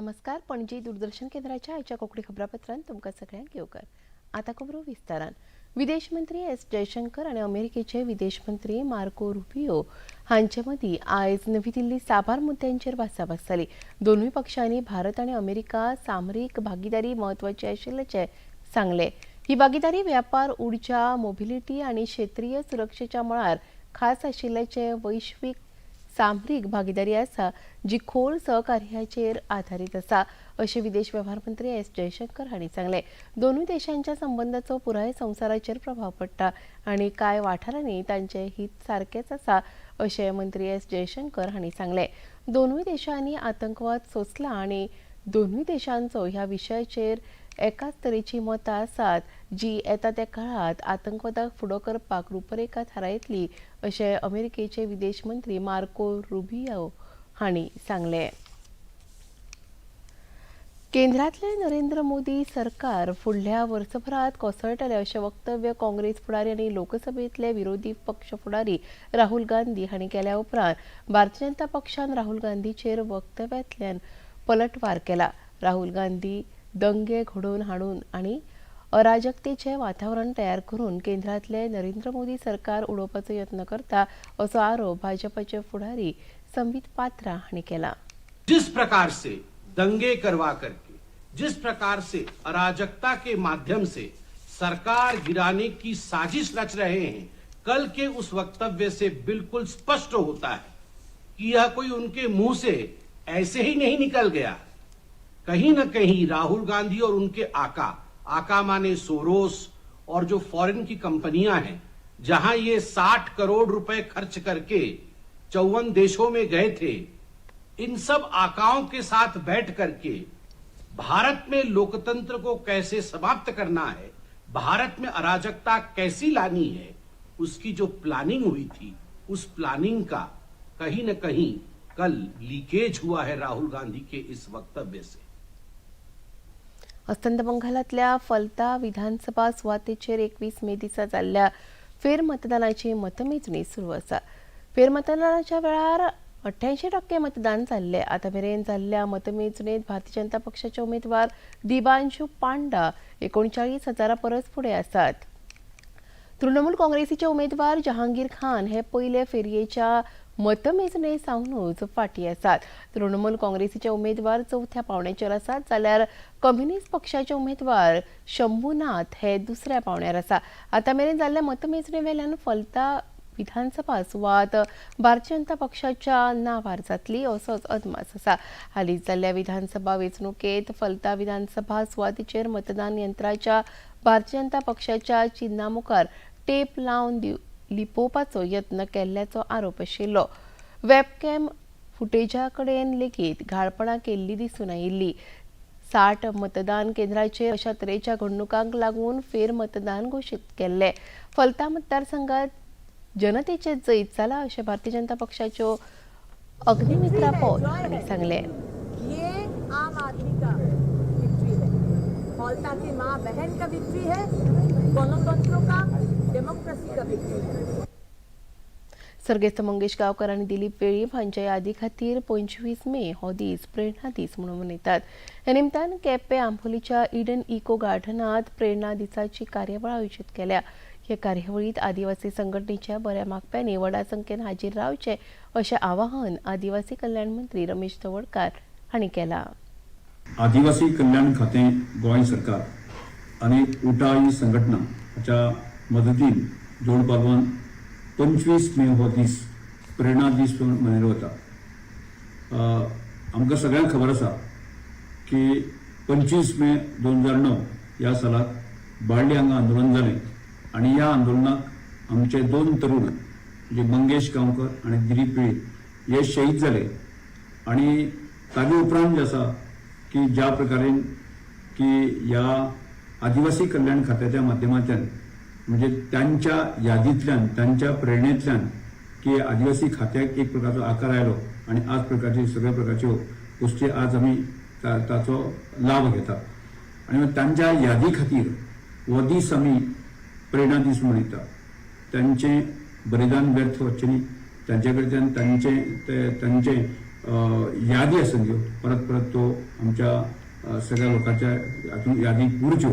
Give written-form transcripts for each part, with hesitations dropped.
नमस्कार. पणजी दूरदर्शन केंद्राच्या आयच्या कोंकणी खबरापत्रांत तुमकां सगळ्यांक येवकार. आतां खबरो विस्तारान. विदेश मंत्री एस जयशंकर आनी अमेरिकेचे विदेश मंत्री मार्को रुबियो हांचे मदीं आयज नवी दिल्ली साबार मुद्द्यांचेर भासाभास जाली. दोनूय पक्षांनी भारत आनी अमेरिका सामरीक भागीदारी म्हत्वाची आशिल्ल्याचें सांगलें. ही भागीदारी व्यापार, उर्जा, मोबिलिटी आनी क्षेत्रीय सुरक्षेच्या मळार खास आशिल्ल्याचें वैश्वीक सामरीक भागीदारी आसा, जी खोल सहकार्याचेर आधारीत आसा, अशें विदेश वेव्हार मंत्री एस जयशंकर हांणी सांगलें. दोनूय देशांच्या संबंदाचो पुराय संवसाराचेर प्रभाव पडटा आनी कांय वाठारांनी तांचे हित सारकेच आसा, अशें मंत्री एस जयशंकर हांणी सांगलें. दोनूय देशांनी आतंकवाद सोंसला आनी दोनूय देशांचो ह्या विशयाचेर एकाच तरेची मतां आसात, जी येता त्या काळांत आतंकवादाक फुडो करपाक रुपरेखा थारायतली, अशें अमेरिकेचे विदेश मंत्री मार्को रुबियो हांणी सांगलें. केंद्रातले नरेंद्र मोदी सरकार फुडल्या वर्सभरात कोसळटले, अशें वक्तव्य काँग्रेस फुडारी आनी लोकसभेंतले विरोधी पक्ष फुडारी राहुल गांधी हांणी केल्या उपरांत भारतीय जनता पक्षान राहुल गांधीचेर वक्तव्यांतल्यान पलटवार केला. राहुल गांधी दंगे घडोवन हाडून आनी अराजकतेचें वातावरण तयार करून केंद्रातले नरेंद्र मोदी सरकार उडोवपाचो यत्न करता, असो आरोप भाजपाचे फुडारी संबित पात्रा हांणी केला. जिस प्रकार से दंगे करवा करके, जिस प्रकार से अराजकता के माध्यम से सरकार गिराने की साजिश रच रहे हैं, कल के उस वक्तव्य से बिल्कुल स्पष्ट होता है कि यह कोई उनके मुंह से ऐसे ही नहीं निकल गया। कहीं न कहीं राहुल गांधी और उनके आका, आका माने सोरोस और जो फॉरेन की कंपनियां हैं, जहां ये 60 करोड़ रुपए खर्च करके 54 देशों में गए थे, इन सब आकाओं के साथ बैठ करके भारत में लोकतंत्र को कैसे समाप्त करना है, भारत में अराजकता कैसी लानी है, उसकी जो प्लानिंग हुई थी, उस प्लानिंग का कहीं न कहीं कल लीकेज हुआ है राहुल गांधी के इस वक्तव्य से। अस्तंत बंगालातल्या फलता विधानसभा सुवातेचेर 21 मे दिसा जाल्ल्या फेरमतदानाची मतमेजणी सुरू आसा. फेरमतदानाच्या वेळार 88% मतदान जाल्लें. आतां मेरेन जाल्ल्या मतमेजणेंत भारतीय जनता पक्षाचे उमेदवार दिबांशु पांडा 39 हजारा परस फुडें आसात. तृणमूल काँग्रेसीचे उमेदवार जहांगीर खान हे पयले फेरयेच्या मतमेजणे सावनूच फाटीं आसात. तृणमूल काँग्रेसीचे उमेदवार चवथ्या पावंड्याचेर आसात, जाल्यार कम्युनिस्ट पक्षाचे उमेदवार शंभूनाथ हे दुसऱ्या पावंड्यार आसा. आतां मेरेन जाल्ल्या मतमेजणे वेल्यान फलता विधानसभा सुवात भारतीय जनता पक्षाच्या नांवार जातली, असोच अदमास आसा. हालींच जाल्ल्या विधानसभा वेंचणुकेंत फलता विधानसभा सुवातेचेर मतदान यंत्राच्या भारतीय जनता पक्षाच्या चिन्हा मुखार टेप लावन लिपोवपाचो यत्न केल्ल्याचो आरोप आशिल्लो. वेबकॅम फुटेजा कडेन लेगीत घाळपणां केल्ली दिसून आयिल्ली. 60 मतदान केंद्राचेर अशा तरेच्या घडणुकांक लागून फेर मतदान घोशीत केल्लें. फलता मतदारसंघात जनतेचें जैत जाला, अशें भारतीय जनता पक्षाच्यो अग्निमित्रा पॉल हांणी सांगलें. ये आम आदमी का विक्ट्री है, फलता की माँ बहन का विक्ट्री है, गणतंत्र का, डेमोक्रेसी का विक्ट्री है। सर्गेस्त मंगेश गांवकर आनी दिलीप वेळीप हांच्या यादी खातीर 25 मे हो दीस प्रेरणा दीस म्हणून मनयतात. ह्या निमतान केपें आंबोलीच्या इडन इको गार्डनांत प्रेरणा दिसाची कार्यावळ आयोजीत केल्या. हे कार्यावळींत आदिवासी संघटनेच्या बऱ्या मागप्यांनी व्हडा संख्येन हाजीर रावचें, अशें आवाहन आदिवासी कल्याण मंत्री रमेश तवडकार हांणी केलां. आदिवासी कल्याण खातें, गोंय सरकार आनी उटा ही संघटना हाच्या मदतीन, जोड पालवान 25 मे हो दीस प्रेरणा दीस म्हणून मनयलो वता. आमकां सगळ्यांक खबर आसा की 25 मे 2009 ह्या सालाक बाळ्ळी हांगा आंदोलन जालें आनी ह्या आंदोलनाक आमचे दोन तरुण, म्हणजे मंगेश गांवकर आनी दिलीप वेळीप, हे शहीद जाले. आनी ताजे उपरांत जे आसा की ज्या प्रकारे की ह्या आदिवासी कल्याण खात्याच्या माध्यमांतल्यान, म्हणजे त्यांच्या यादींतल्यान, त्यांच्या प्रेरणेंतल्यान की आदिवासी खात्याक एक प्रकारचो आकार आयलो आनी आज प्रकारची सगळ्या प्रकारच्यो गोश्टी आज आमी ताचो लाभ घेता. आनी तांच्या यादी खातीर हो दीस आमी प्रेरणा दीस मनयता. तांचें बलिदान व्यर्थ वचचें न्ही, तांचे कडच्यान तांचें ते तांचें यादी आसा त्यो परत परत त्यो आमच्या सगळ्या लोकांच्या हातून यादी उरच्यो.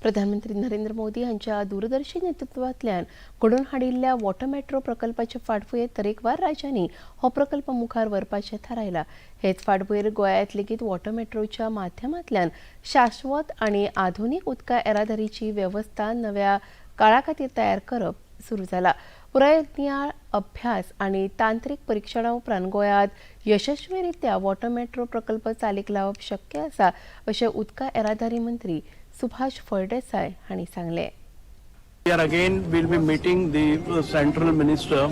प्रधानमंत्री नरेंद्र मोदी हांच्या दूरदर्शी नेतृत्वांतल्यान घडोवन हाडिल्ल्या वॉटर मेट्रो प्रकल्पाचे फाटभुंयेर तरेकवार राज्यांनी हो प्रकल्प मुखार व्हरपाचें थारायलां. हेच फाटभुंयेर गोंयांत लेगीत वॉटर मेट्रोच्या माध्यमांतल्यान शाश्वत आनी आधुनीक उदका येरादारीची वेवस्था नव्या काळा खातीर तयार करप सुरू जाला. पुराय नियाळ अभ्यास आनी तांत्रीक परिक्षणा उपरांत गोंयांत यशस्वीरित्या वॉटर मेट्रो प्रकल्प चालीक लावप शक्य आसा अशें उदका येरादारी मंत्री सुभाष फळदेसाय हांणी सांगलें. We are again will be meeting the central minister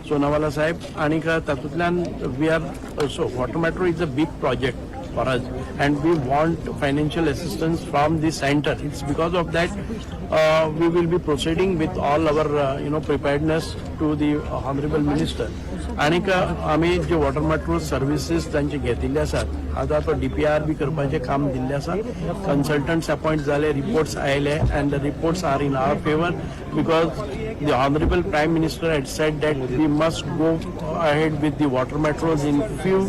Sonawala Saheb आणि तातूंतल्यान we are so water metro is a big project for us and we want financial assistance from the centre. It's because of that we will be proceeding with all our preparedness to the honourable minister. आनीक आमी जे water metro services तांचे घेतिल्ले आसात, आतां तो DPR बी करपाचें काम दिल्लें आसा. कन्सल्टंट्स अपॉयंट जाले, रिपोर्ट्स आयले and the reports are in our favour because the honourable prime minister had said that we must go ahead with the water metros in few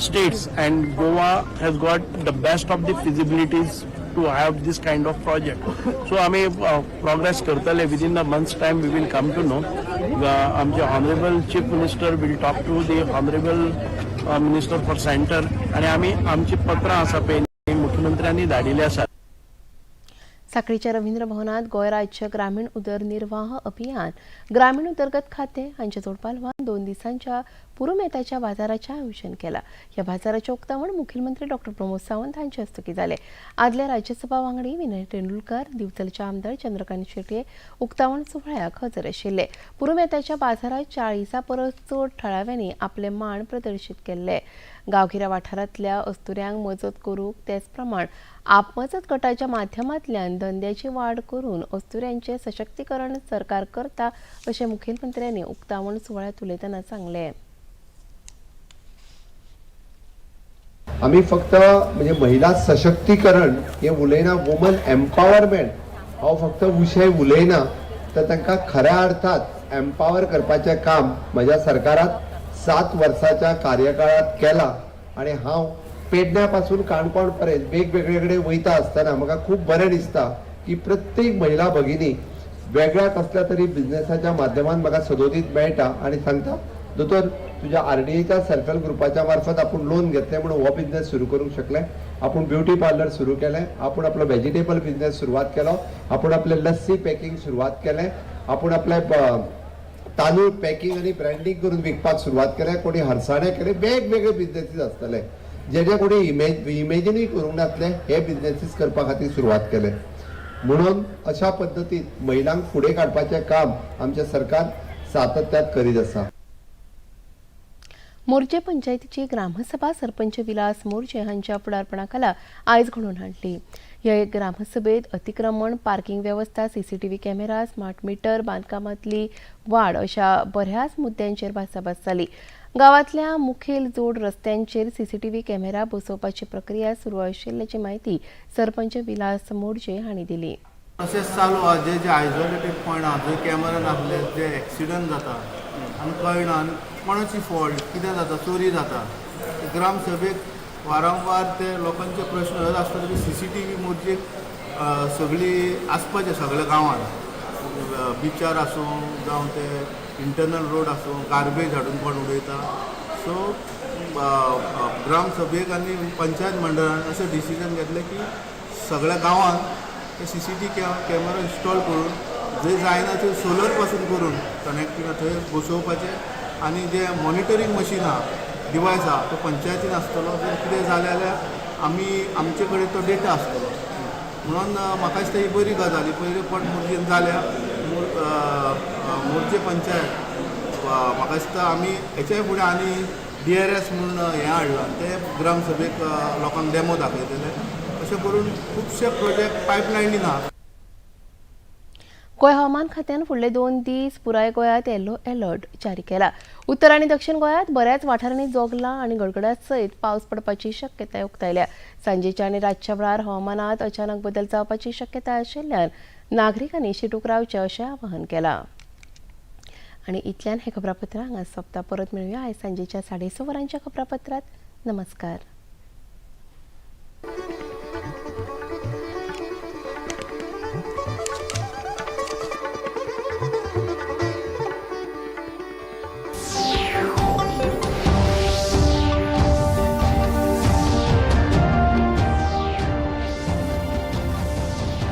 states and Goa has got the best of the feasibilities to have this kind of project. So आमी progress करतले. Within a month's time we will come to know. आमचे honourable chief minister will talk to the honourable minister for centre आनी आमी आमची पत्रां आसा पळय मुख्यमंत्र्यांनी धाडिल्ली आसात. साखळीच्या रवींद्र भवनात गोंय राज्य ग्रामीण उदरनिर्वाह अभियान, ग्रामीण उदरगत खातें हांच्या जोडपालवान 2 दिसांच्या पुरुमेताच्या बाजाराचें आयोजन केलां. ह्या बाजाराचें उक्तावण मुखेलमंत्री डॉक्टर प्रमोद सावंत हांचे हस्तुकीं जालें. आदले राज्यसभा वांगडी विनय तेंडुलकर, दिवचलचे आमदार चंद्रकांत शेटये उक्तावण सुवाळ्याक हजर आशिल्ले. पुरुमेताच्या बाजारात 40 परस चड थळाव्यांनी आपले माण प्रदर्शीत केल्ले. गांवगिऱ्या वाठारांतल्या अस्तुऱ्यांक मजत करूंक तेच प्रमाण आपमजत गटाच्या माध्यमांतल्यान धंद्याची वाड करून अस्तुऱ्यांचें सशक्तीकरण सरकार करता अशें मुखेलमंत्र्यांनी उक्तावण सुवाळ्यांत उलयतना सांगलें. आमी फक्त म्हणजे महिला सशक्तीकरण हे उलयना, वुमन एम्पावरमेंट हो फक्त विशय उलयना, तर तांकां खऱ्या अर्थात एम्पावर करपाचें काम म्हज्या सरकारात 7 वर्साच्या कार्यकाळात केला. आनी हांव पेडण्या पासून काणकोण पर्यंत वेगवेगळे कडेन वयता आसतना म्हाका खूब बरें दिसता की प्रत्येक महिला भगिनी वेगळ्या कसल्या तरी बिझनेसाच्या माध्यमान म्हाका सदोदीत मेळटा आनी सांगता, दोतोर तुज्या आरडीएच्या सेल्फ हेल्प ग्रुपाच्या मार्फत आपूण लोन घेतलें म्हणून हो बिझनेस सुरू करूंक शकलें, आपूण ब्युटी पार्लर सुरू केलें, आपूण आपलो व्हेजिटेबल बिझनेस सुरवात केलो, आपूण आपलें लस्सी पॅकिंग सुरवात केलें, आपूण आपलें तांदूळ पॅकिंग आनी ब्रँडींग करून विकपाक सुरवात केलें, कोणी हरसाणे केले, वेगवेगळे बिझनेसीस आसतले जेजे कोणी इमेजिनूय करूंक नासले हे बिझनेसीस करपा खातीर सुरवात केले. म्हणून अशा पद्दतीन महिलांक फुडें काडपाचें काम आमचें सरकार सातत्यात करीत आसा. मोरजे पंचायतीची ग्रामसभा सरपंच विलास मोरजे हांच्या फुडारपणाखाला आयज घडोवन हाडली. ह्या ग्रामसभेत अतिक्रमण, पार्किंग वेवस्था, सीसीटीव्ही कॅमेरा, स्मार्ट मिटर, बांदकामांतली वाड अशा बऱ्याच मुद्द्यांचेर भासाभास जाली. गांवांतल्या मुखेल जोड रस्त्यांचेर सीसीटीव्ही कॅमेरा बसोवपाची प्रक्रिया सुरू आशिल्ल्याची म्हायती सरपंच विलास मोरजे हांणी दिली. प्रोसेस चालू आहा. जे जे आयसोलेटेड पॉयंट आहा जंय कॅमेरा नासले, जे एक्सिडंट जाता आनी कळना आनी कोणाची फॉल्ट, कितें जाता, चोरी जाता, ग्रामसभेक वारंवार ते लोकांचे प्रश्न हेच आसता की सीसीटीव्ही मोरजेक सगळी आसपाचे सगळ्या गांवांत, बिचार आसूं जावं ते इंटरनल रोड आसूं, गार्बेज हाडून कोण उडयता. सो ग्रामसभेक आनी पंचायत मंडळान अशें डिसिजन घेतलें की सगळ्या गांवांत ते सीसीटीव्ही कॅमेरा इन्स्टॉल करून, जंय जायना थंय सोलर पासून करून कनेक्ट थंय बसोवपाचें आनी जे मॉनिटरींग मशीन आहा, डिवायस आहा, तो पंचायतीन आसतलो. जर कितें जालें जाल्यार आमी आमचे कडेन तो डेटा आसतलो. म्हणून म्हाका दिसता ही बरी गजाल. ही पयली फावट मोरजेन जाल्या. मोरजे पंचायत म्हाका दिसता आमी हेच्याय फुडें आनी डीआरएस म्हूण हें हाडलां, तें ग्रामसभेक लोकांक डेमो दाखयतले. अशें करून खुबशे प्रोजेक्ट पायपलायनीन आहा. गोंय हवामान खात्यान फुडले 2 दीस पुराय गोंयांत येलो अलर्ट जारी केला. उत्तर आनी दक्षिण गोंयांत बऱ्याच वाठारांनी जोगलां आनी गडगडाट सयत पावस पडपाची शक्यताय उक्तायल्या. सांजेच्या आनी रातच्या वेळार हवामानात अचानक बदल जावपाची शक्यताय आशिल्ल्यान नागरिकांनी शिटूक रावचें अशें आवाहन केलां. आनी इतल्यान हें खबरापत्र हांगा सोंपता. परत मेळुया आयज सांजेच्या 6:30 वरांच्या खबरापत्रांत. नमस्कार.